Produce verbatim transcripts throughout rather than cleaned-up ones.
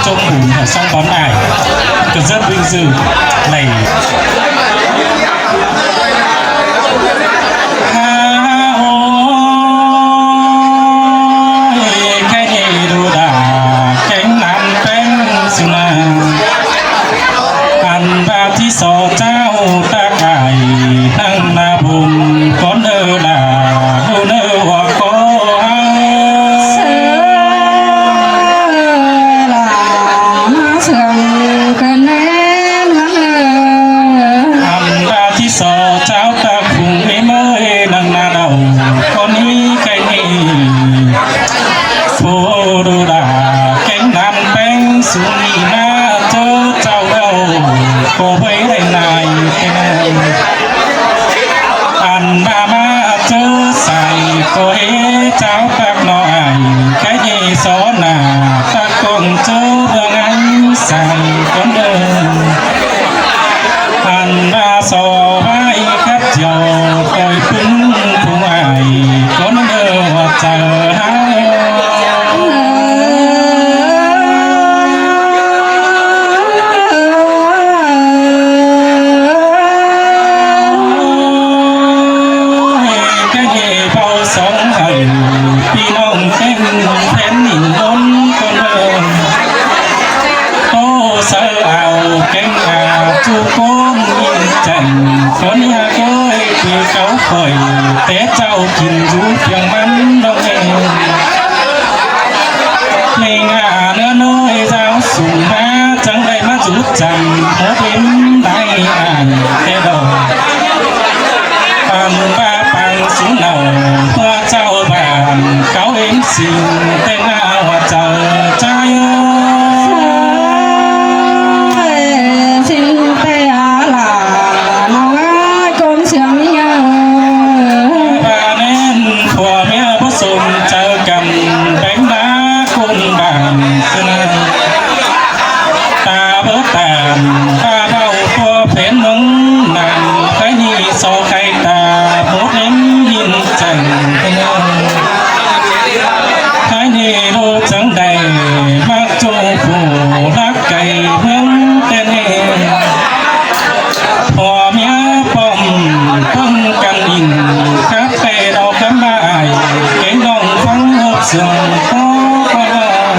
ꞌchốm bun hảư ꞌsóng bón ai, ꞌcọ rất vinh dự đảy. À, ôi, cái gì đu đà, kéng ăn kéng xưng à. Ăn ba tí so cháo ta cải, năng na bùn con đơ đà, đu đơ hoa có. Ăn ba tí so cháo ta phung ế mới năng na đầu, con ế cái ế. Phô đô đà kéng nắm béng sung ế na chớ cháo đâu, cô vây đảy nai cái nai. Ăn ba ma chớ sai, cô ế cháo bác nó ai, cái gì so nà, ta công chớ bương ăn sai con đơn. Ăn ba so ba y khắp chiều, tôi cũng không ai, con đơn hoa cháo hao. Cái gì bao sống hầu, đi nông kênh, phén nhìn bốn con đơn. Tô sơ ao kéng à, chu côn nhìn chảnh, con nhà tôi cứ cáu khỏi, té cháo kín rú phiêng mắn đông em. Mình à, nó nói giáo sùng má, chẳng đây má rút chăm, hốt em đáy à, té đầu. Ăn ba păng sung nầu, hoa cháo bàn, cáo em xin, tên à, hoa cháo, cháo. Xin tê á là nó ngã con xiang nha. Ba nên phua mía bố sôm cháo căm bánh đá con bàn xưa. Ta bố tàn, ta bao phua phén mông nàn, cái nhị so cái ta bố nên nhìn chẳng. Thái nhị đô chẳng đầy, mắc chung phủ lắc cày mướn tên hê. Phua mía pom tâm căn in, khắp tê đo khắp mại, kéng đong phóng hộp sương phó con.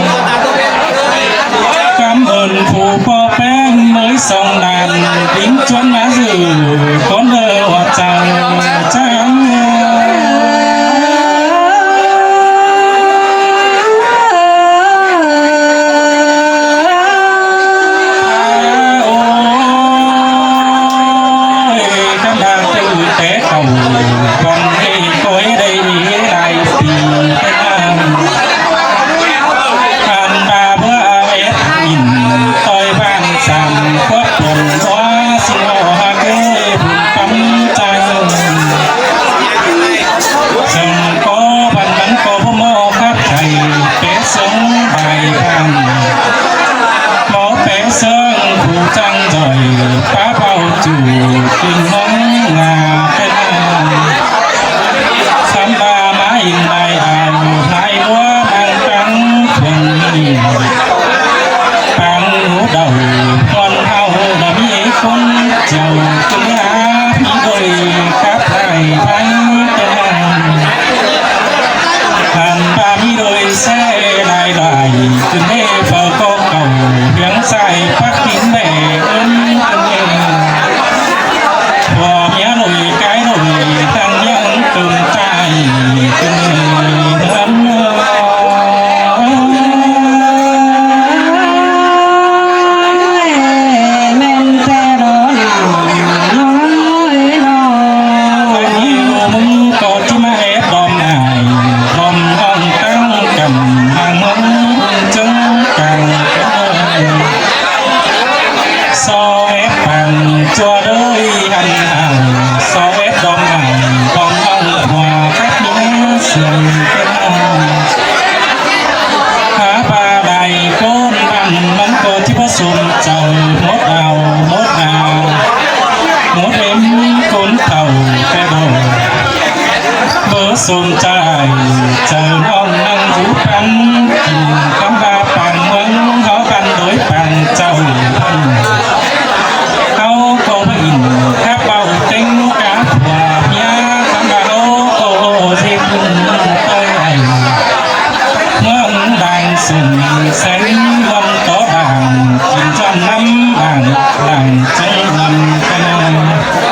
Seng ꞌhuôm tó bang, kin ꞌchọn ꞌnắm bang, bang chắng ꞌhuôm ꞌcọ.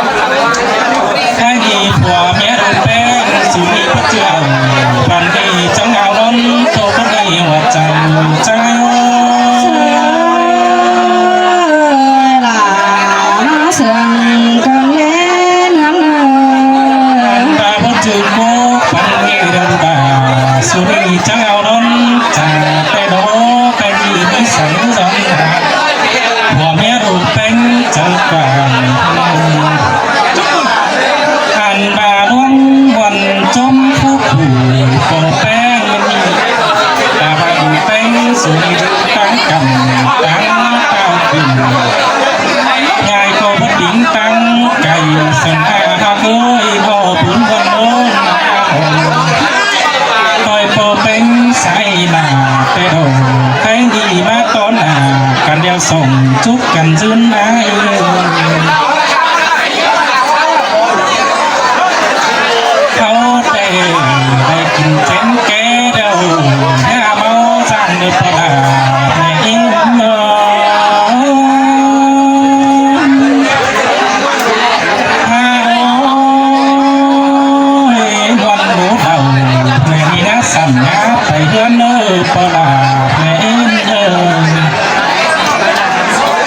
Thái đi phua mé đu ꞌpéng, su đi pú ꞌchưa, păn đi chắng ao ꞌnón, tô pú đi ꞌhọt chắng chắng. Lả ꞌmá sương cơn lé ngắm. Ta pú ꞌchưa cô păn đi đu đu đa, su đi chắng ao ꞌnón, chả té đô, té đi đi sắng dón hả. Phua mé đu ꞌpéng chắng quảng. Ăn ba ꞌluống ꞌhuôn chóm phú phủ, phua ꞌpéng. Ta ba đu ꞌpéng, su đi táng căm, táng tao kin. Nhai cô bất tính táng cày, sân a ha ơi, ho bún ꞌhuôn ꞌnón. Tôi phua ꞌpéng sai nả, té đô, ꞌpéng đi ꞌmá tó nả, căn đeo sổng, chúc căn dưn ái. Khâu té, đảy kin chén ké đô, ꞌmá ꞌmáu dáng đô pá đa, mẹ in ꞌnớ. Ôi, ꞌhuôn bố đau, mẹ đi ná sắm ná, pay ꞌhướn ꞌnớ, pá đa, mẹ in ꞌnớ.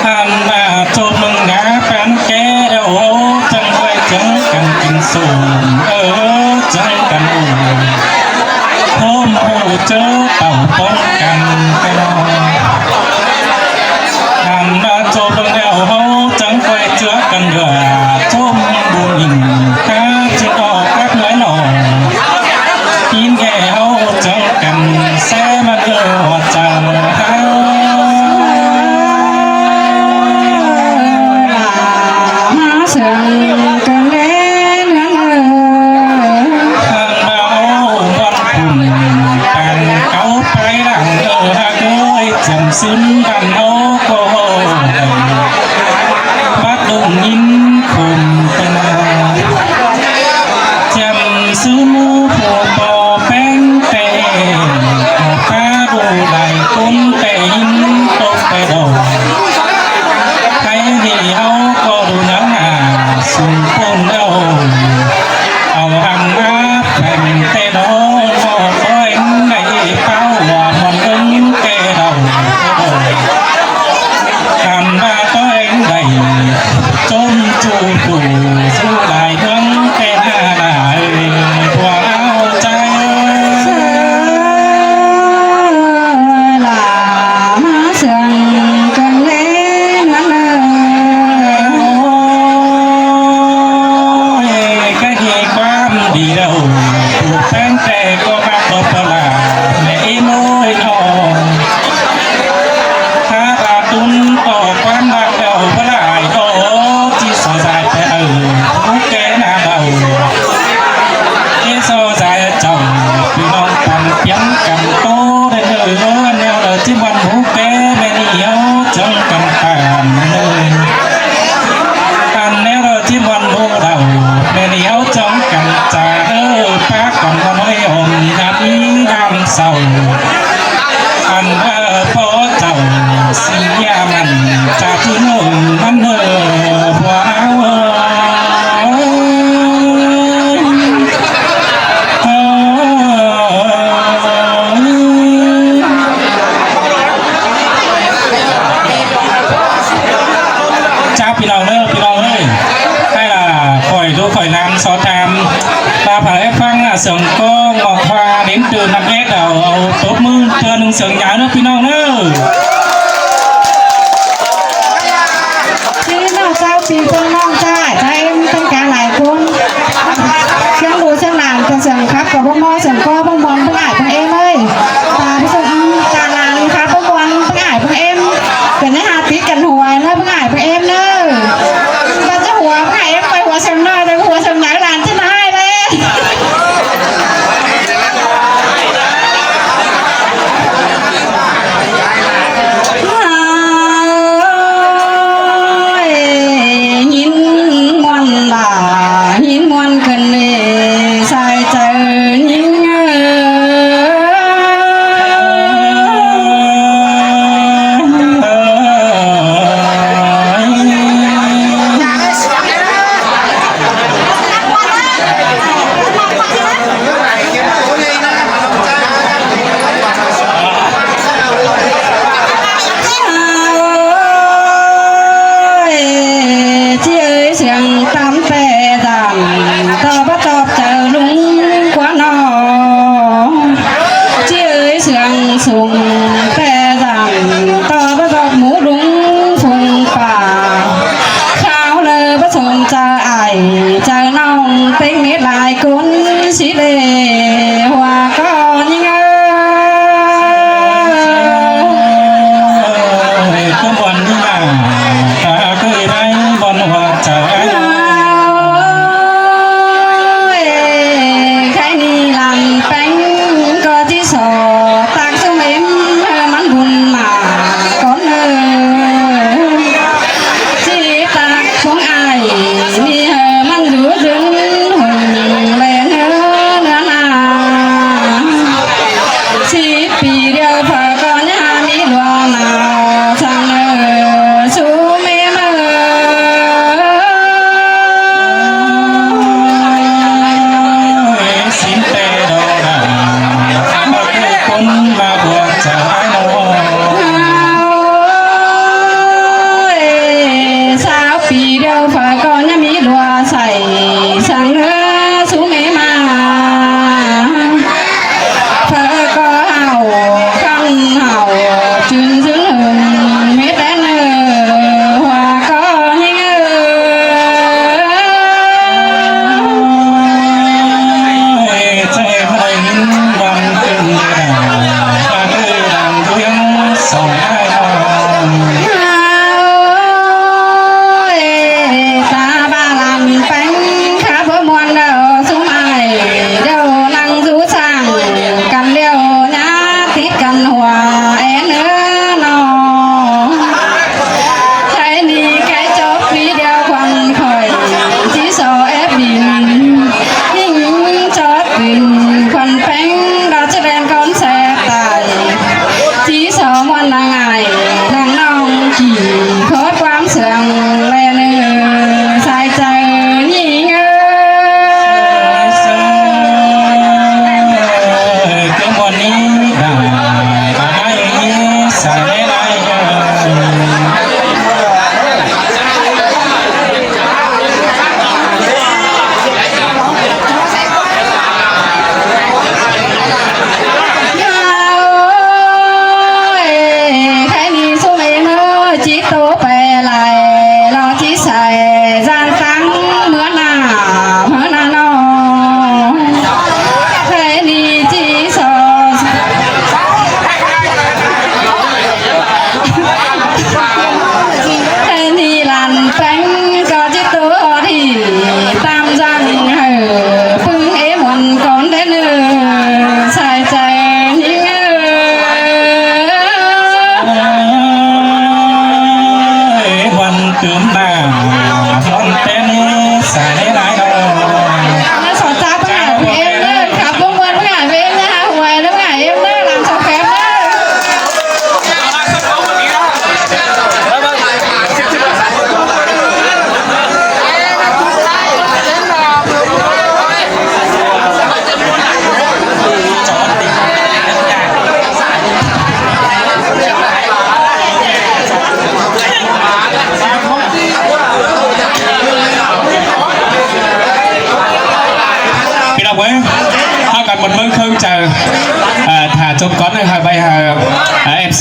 Ăn ꞌmá chốp ꞌmứng ngá pán ké đô, chắng quay chắng căn kin sung, ơ, chắng căn ung. Hôm hô chớ tàu tông căn ké đô. Ăn ꞌmá chốp ꞌmứng đeo hô, chắng quay chứa căn đua, chốp bù nhìn, cá chứa đo cắp nói nổ. Ín ghé hô, chắng căn, xe mà đua, chắng há. Lả ꞌmá sương cơn lé ngắm. Ăn ba ꞌhuôn phún, păn cáu pay lăng ơ ha ơi, chăm sưn băn ꞌnó cô. Bát đung nín phún pên. Chăm sưn phua phua ꞌpéng té, pá đu đảy cốn té nín tốc té đô. Thái đi ꞌháu ꞌcọ đu nắng à, sung phôn đô. Au hăng áp phèn té đô, ꞌmó ꞌtố ꞌnhính đảy páo hua ꞌmuôn ꞌlớng té đô. Ăn ba ꞌtố ꞌnhính đảy, chốm chu phủ, su đảy ꞌmướng té ha đảy, phua áo cháy. Lả ꞌmá sương cơn lé ngắm. Ôi, cái gì ꞌquám đi đâu, phủ ꞌpéng té ꞌcọ bác ꞌcọ pá lả, mẹ in ơi ꞌnọ. Há ta tún ꞌcọ ꞌquám bác đeo pá lả ꞌcọ, ꞌchí so dai pé ơ, phú ké na đau. Ê so dai chỏng, ꞌpi ꞌnọng păn piến căn tô đê ơ, ꞌnéo đaư ꞌchí ꞌmuôn phú ké, mẹ đi ꞌháu chắng căn tản ơ. Ăn ꞌnéo đaư ꞌchí ꞌmuôn phú đau, mẹ đi ꞌháu chắng căn chả ơ, pá căn ꞌmá nói ôm, ngắm ngắm sầu. Ăn ba ꞌpó chảu, si ya mẳn, chả ꞌchí nông mắn ơ, phua áo ơi. Chào ꞌpi ꞌnọng ꞌnớ, ꞌpi ꞌnọng ơi. Hay là khỏi đô khỏi lán so tham. Ta phải ép phăng là sướng ꞌcọ Ngọc Hoa đến từ năm S đầu, tốp mưng tưa nung sướng nhá ꞌnớ ꞌpi ꞌnọng ꞌnớ. ꞌPi ꞌnọng chảu, ꞌpi ꞌnọng chảu, chảu em ꞌtếng cá lai ꞌcốn. Sướng đu sướng lan, ꞌpứng sướng khắp ꞌcọ ꞌpứng ꞌmo sướng ꞌcọ ꞌpứng ꞌmuôn ꞌpứng ải ꞌpứng êm ơi. Ta ꞌpứng sướng ta lan khắp ꞌpứng ꞌmuôn ꞌpứng ải ꞌpứng êm. Kẻn ꞌnhá hảư tít căn hua ꞌnớ ꞌpứng ải ꞌpứng êm ꞌnớ. Ta ꞌchớ hua ꞌpứng ải êm ꞌcoi hua sướng ꞌnọi, ꞌlẹo hua sướng ꞌnọi lan ꞌchí ꞌnọi ꞌlế. Ôi, nhìn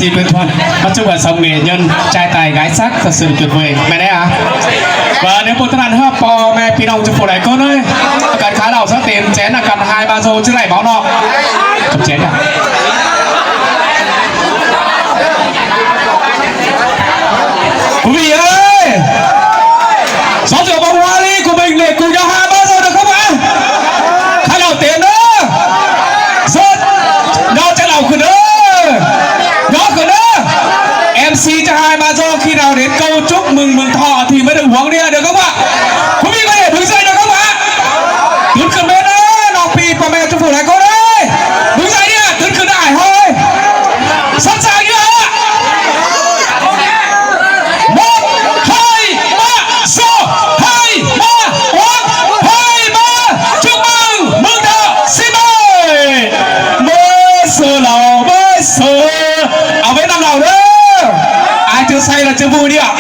Quyền Thuận, bắt chước và sống nghệ nhân trai tài gái sắc thật sự tuyệt vời. Mẹ đấy à? Và nếu một thằng hấp po mẹ phi đồng cho phủ đại cốt ơi, cần khá đảo sắp tìm chén là cần hai ba rô chứ này máu no. Chén à? Quý vị ơi, xóm trưởng bóng hoa ly của mình để cùng nhau hai ba rô được không ạ? Khá đảo tiền đó. Rốt. Nó chắc đảo khử đó. Nó khử đó. Em xê cho hai ba rô khi nào đến câu chúc mừng mừng thọ thì mới được uống đi, được không ạ? Quý vị có thể đứng dậy được không ạ? Đứng khử bên đó, nó phi và mẹ trong phủ này cô đây. Đứng dậy đi ạ, đứng khử đại thôi. Sẵn sàng chưa ạ? Một, hai, ba, số, hai, ba, uống, hai, ba, chúc mừng, mừng thọ, xin mời. Mới sơ lầu, mới sơ. Ở với năm đầu đó. Ai chưa say là chưa vui đi ạ.